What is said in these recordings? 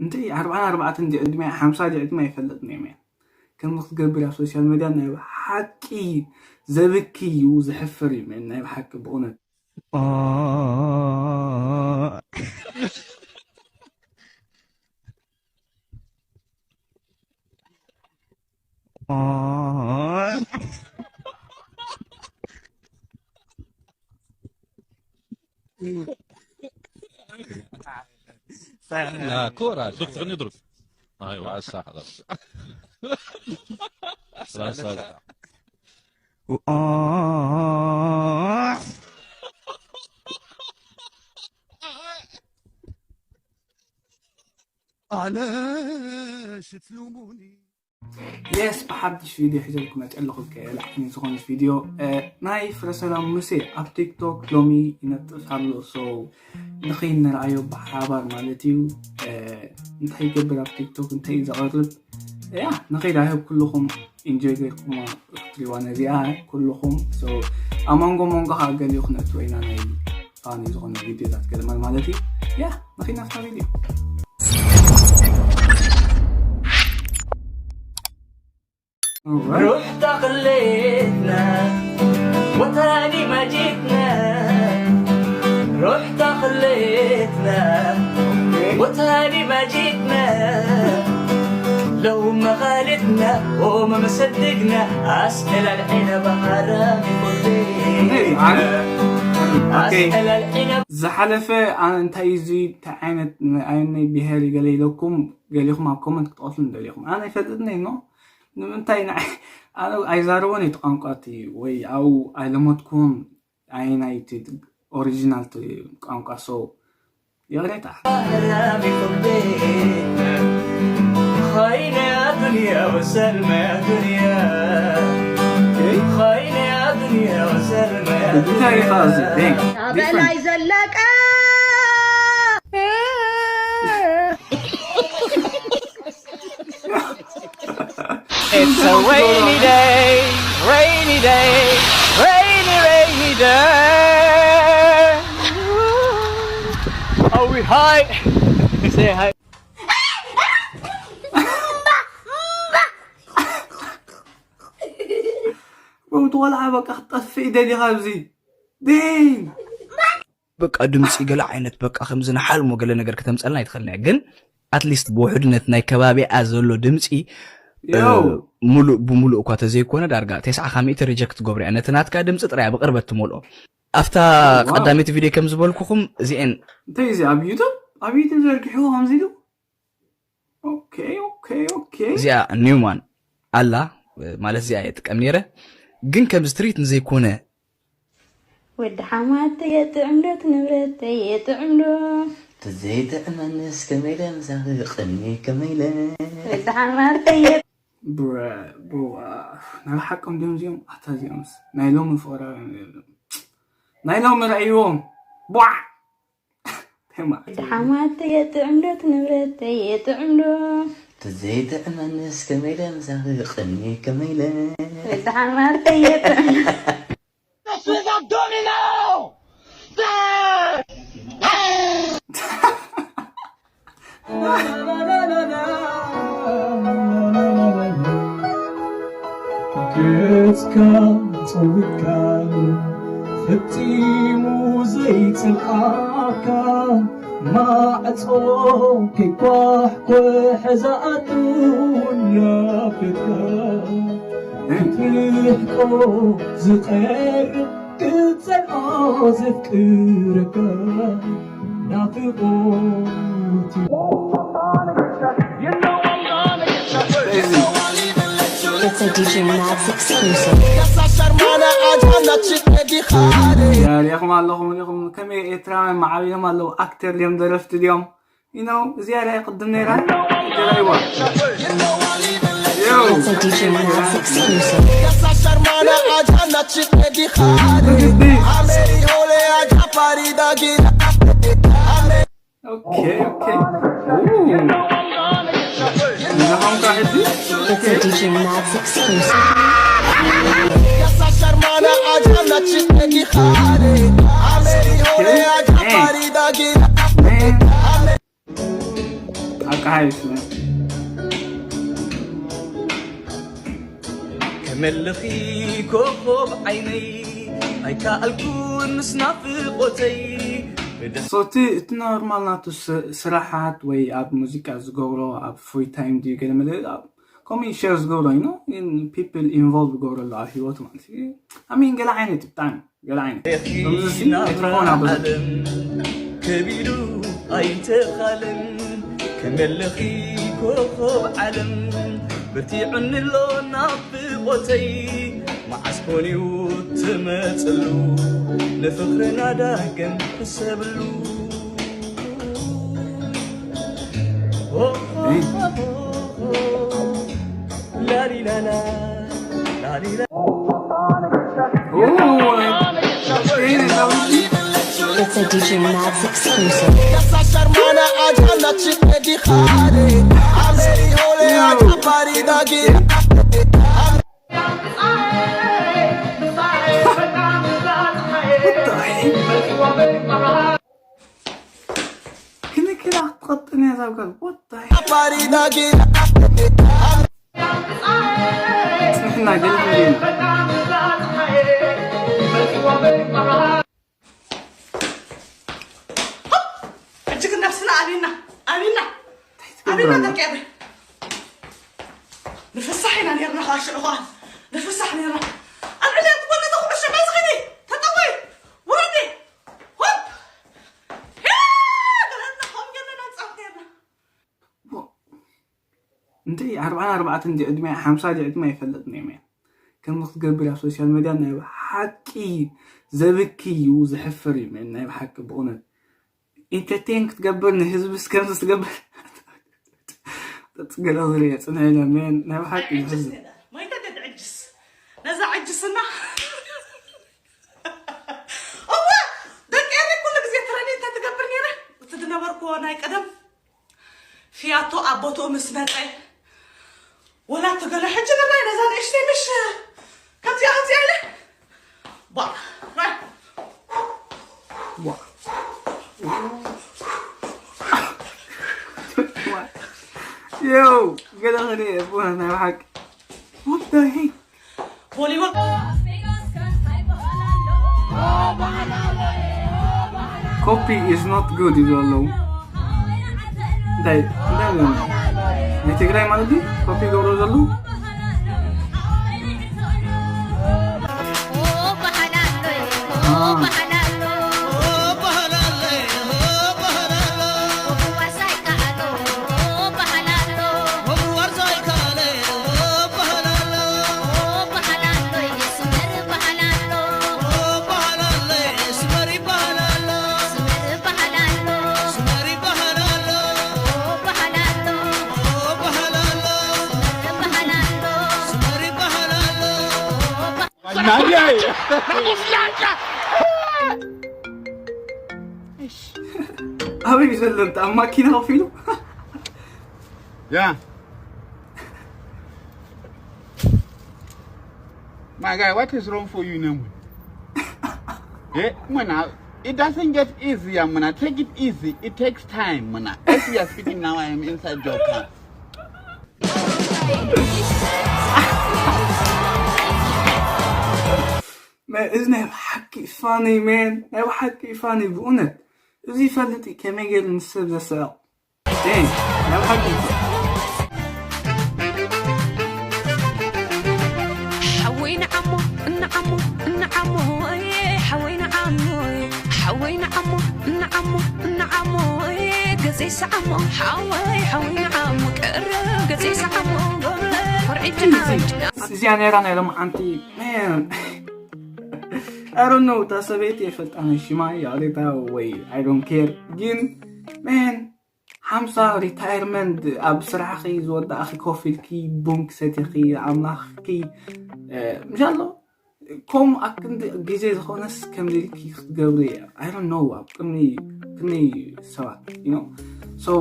እንተ ኣርባዓን ኣርባዕተን ድዕድመ ሓምሳ ድዕድመ ኣይፈልጥን እየ። ከም ክትገብር ኣብ ሶሻል ሚድያ ናይ ብሓቂ ዘብኪ እዩ፣ ዘሕፍር እዩ። ናይ ብሓቂ ብእውነት لا، كورة. دوك تغني دروك. ايوا، هسه حضر. خلاص، هسه. علاش تلوموني؟ የስ፣ ብሓድሽ ቪድዮ ሒዘልኩም መፅእ ኣለኹ። ከየላዕኒ ዝኾነት ቪድዮ ናይ ፍረሰላም ሙሴ ኣብ ቲክቶክ ሎሚ ይነጥፍ ኣሎ። ሶ ንኸይድ ንርኣዮ ብሓባር ማለት እዩ። እንታይ ይገብር ኣብ ቲክቶክ፣ እንታይ እዩ ዘቕርብ? ያ ንኸይድ። ኣይሆፕ ኩልኹም ኢንጆይ ገይርኩማ ክትሪዋ ነዚኣ ኩልኹም። ሶ ኣብ መንጎ መንጎ ከዓ ገሊኡ ክነእትዎ ኢና፣ ናይ ፋኒ ዝኾነ ቪድዮታት ገለመል ማለት እዩ። ያ ንኸይድ ናብታ ቪድዮ። ሩሕ ተኽሌትና ወታኒ ማጂትና ሩሕ ተኽሌትና ወታኒ ማጂትና ለው መኻልትና ኦም መሰድግና ኣስከላልዒና ባህራሚ ዝሓለፈ ኣነ እንታይ እዚ እንታይ ዓይነት ኣየናይ ብሄር ይገለ ኢለኩም ገሊኹም ኣብ ኮመንት ክትቐትሉ እንደሊኹም ኣነ ይፈልጥኒ ኖ ንምንታይ ንዓይ ኣነ ኣይዛረቦን እዩ ቋንቋ እቲ ወይ ኣብኡ ኣይለመድኩን ኣየናይ እቲ ኦሪጂናል ቋንቋ ሶ ይቕሬታ ኸይነ ኣዱንያ ወሰልመ ኣዱንያ ኸይነ ኣዱንያ ወሰልመ እንታይ ኢኻ እዚ ኣበላይ ዘለቀ It's a rainy day, rainy day, rainy, rainy day. Are we high? Say hi. ወውት ቆልዓ በቃ ክትጠፍእ ይደሊኻ ኣብዚ ዲን በቃ ድምፂ ገለ ዓይነት በቃ ከምዚ ንሓልሞ ገለ ነገር ከተምፀልና ኣይትኽእልና ግን ኣትሊስት ብውሕድነት ናይ ከባቢኣ ዘሎ ድምፂ ሙሉእ ብሙሉእ እኳ ተዘይኮነ ዳርጋ ተስዓ ካብ ሚእቲ ሪጀክት ትገብሮ እያ ነቲ ናትካ ድምፂ ጥራይ ብቅርበት ትመልኦ ኣብታ ቀዳመይቲ ቪድዮ ከም ዝበልኩኹም እዚኤን እንታይ እዚ ኣብ ዩቱብ ኣብ ዩቱብ ዘርጊሕዎ ከምዚ ኢሉ ኦኬ ኦኬ ኦኬ እዚኣ ኒውማን ኣላ ማለት እዚኣ የጥቀም ነይረ ግን ከምዚ ትሪት ንዘይኮነ ወዲ ሓማተይ የጥዕም ዶ እቲ ንብረተይ የጥዕም ዶ ተዘይጥዕመንስ ከመይ ኢለ ምሳኺ ክቕኒ ከመይ ኢለ ወዲ ሓማተይ የጥዕም ብረ ብዋ ናይ ብሓቆም ድዮም እዚኦም ኣታ እዚኦምስ ናይ ሎሚ ፍቕራውያን የብሎም ናይ ሎሚ ረእይዎም ቧዕ ተማ ወዲ ሓማተይ የጥዕም ዶ እቲ ንብረተይ የጥዕም ዶ ተዘይጥዕመንስ ከመይ ኢለ ምሳኺ ክቕኒ ከመይ ኢለ ወዲ ሓማተይ የጥዕም ዶ This is Abdominal! ገጽካ ጸዊትካሉ ፈጺሙ ዘይጽልኣካ ማዕጾ ከይኳሕኮሕ እዛ ኣዱንያ ቤትካ ክትርሕቆ ዝቐርብ ክትጸልኦ ዘፍቅረካ ናፍቖት እዩ። It's a D J Max exclusive. ሪኢኹም ኣለኹም ሪኹም ከመይ ኤርትራውያን ማዕቢሎም ኣለዉ ኣክተር ድዮም ደረፍቲ ድዮም you know እዚኣ ሪኣ ቅድም ነይራ ገራይዋ It's a D J Max exclusive. Okay, okay. Ooh. Naham ka hedi? It's a D J Max exclusive. Okay. Man. Man. ኣብ Nice, man. ከመልኺ ኮኾብ ዓይነይ ኣይከኣልኩን ምስ ናፍቖተይ። So እቲ እቲ ኖርማል ናቱ ስ- ስራሓት ወይ ኣብ ሙዚቃ ዝገብሮ ኣብ ፍሪ ታይም ድዩ ገለ መለ ኣብ ከምኡ ሸር ዝገብሮ you know people ኢንቮልቭ ዝገብረሉ ኣብ ሂወቱ ማለት እዩ። I mean ገለ ዓይነት ብጣዕሚ ገለ ዓይነት ከምዚ ሲ ኣይትኾን ኣብ ዓለም ከቢዱ ኣይተኻለን። ከመልኺ ኮኾብ ዓለም ብርቲዑኒ ኣሎ ናፍቖተይ። መዓስ ኮን እዩ ትመጽሉ ንፍቕርና ዳግም ሕሰብሉ። ላሊላላ ላሊላ It's a D J Mavs exclusive. ክንክላ ክትቐጥን እያ ዛብጋል ወታይ ፅንሕና ገለ ክንደና ሕጂ ግን ነብስና ኣሊና ኣሊና ኣሊና ደቂ ኣበይ ንፍሳሕ ኢና ነርና ከዓ ሽዑ ከዓ ንፍሳሕ ነርና ኣልዕልያ ትኮነ ተኩዕሾ መዝኽኒ ተጠወይ ውረዲ ሆፕ ሄ ገለና ከም ገለና ንፃወት ነርና እንተ ኣርባዓን ኣርባዕተን ድዩ ዕድመያ ሓምሳ ድዩ ዕድመያ ይፈልጥን እየ man ከምዚ ክትገብር ኣብ ሶሻል መድያ ናይ ብሓቂ ዘብኪ እዩ ዘሕፍር እዩ man ናይ ብሓቂ ብእውነት ኢንተርቴን ክትገብር ንህዝብስ ከምዚ ትገብር ገለ ዝርየ ፅንሕ ኢለ man ናይ ብሓቂ እዩ ዘሕዝን ማይታ ደድ ዕጅስ ነዛ ዕጅስና እወ ደቂ ኤረይ ኩሉ ግዜ ትረኒ እንተ ትገብር ነይረ እቲ ዝነበርክዎ ናይ ቀደም ፍያቶ ኣብ ቦትኡ ምስ መጸ ወላ ትገለ ሕጂ ንራይ ነዛ ንእሽተይ ምሽ ከምዚኣ ከምዚኣ ኢለ ባ ራይ Yo, ገለ ኸደ ብእውነት ናይ ብሓቂ What the heck? ቮሊቦል Copy is not good ይብሉ ኣለዉ እንታይ እንታይ ኣለዉ ናይ ትግራይ ማለት ድዩ ኮፒ ይገብሩ ዘለዉ ኣበይ እዩ ዘሎ እንተ ኣብ ማኪና ኮፍ ኢሉ Yeah. My guy, what is wrong for you, Nemwe? Eh, mwana, it doesn't get easier, mwana. Take it easy. It takes time, mwana. As we are speaking now, I am inside your car. Man, እዚ ናይ ብሓቂ ፋኒ man ናይ ብሓቂ ፋኒ ብእውነት እዚ ይፈልጥ እዩ ከመይ ገይሩ ንሰብ ዘስዕቕ Dang, ናይ ብሓቂ ሓወይ ንዓሞ እንዓሞ እንዓሞ ሓወይ ንዓሞ ሓወይ ንዓሞ እንዓሞ እንዓሞ ገዘይ ሰዓሞ ሓወይ ሓወይ ንዓሞ ቀረ ገዘይ ሰዓሞ ጎብለ ኮርዒ ጅሃጅ እዚኣ ነይራ ናይ ሎምዓንቲ man I don't know እታ ሰበይቲ የፈልጣ ናይ ሽማ ያሬታ ወይ I don't care ግን man ሓምሳ ሪታይርመንት ኣብ ስራሕኺ ዝወዳእኺ ኮፍ ኢልኪ ቡን ክሰቲኺ ኣምላኽኪ ምሻሎ ከምኡ ኣክንዲ ግዜ ዝኾነስ ከምዚ ኢልኪ ክትገብሪ እየ I don't know ኣብ ቅድሚ ቅድሚ ሰባት you know so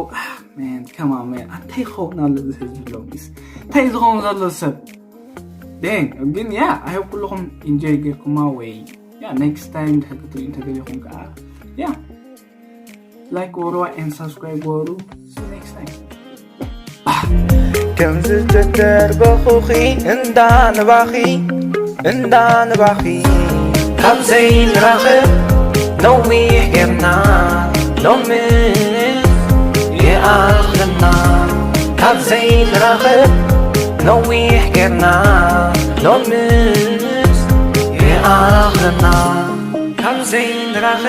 man come on man እንታይ ይኸውን ኣሎ እዚ ህዝቢ ሎሚስ እንታይ ዝኸውን ዘሎ ሰብ dang ግን yeah I hope ኩልኹም ኢንጆይ ጌርኩማ ወይ yeah next time ድሕር ክትሪኡ እንተደሊኹም ከዓ yeah like ወርዋ and subscribe ወሩ see you next time ከም ዝተደርበኹኺ እንዳንባኺ እንዳንባኺ ካብ ዘይንራኸብ ነዊሕ ጌርና ሎምስ ይኣኽለና። ካብ ዘይንራኸብ ነዊሕ ጌርና ሎምስ ይኣኽለና። ካብ ዘይንራኸብ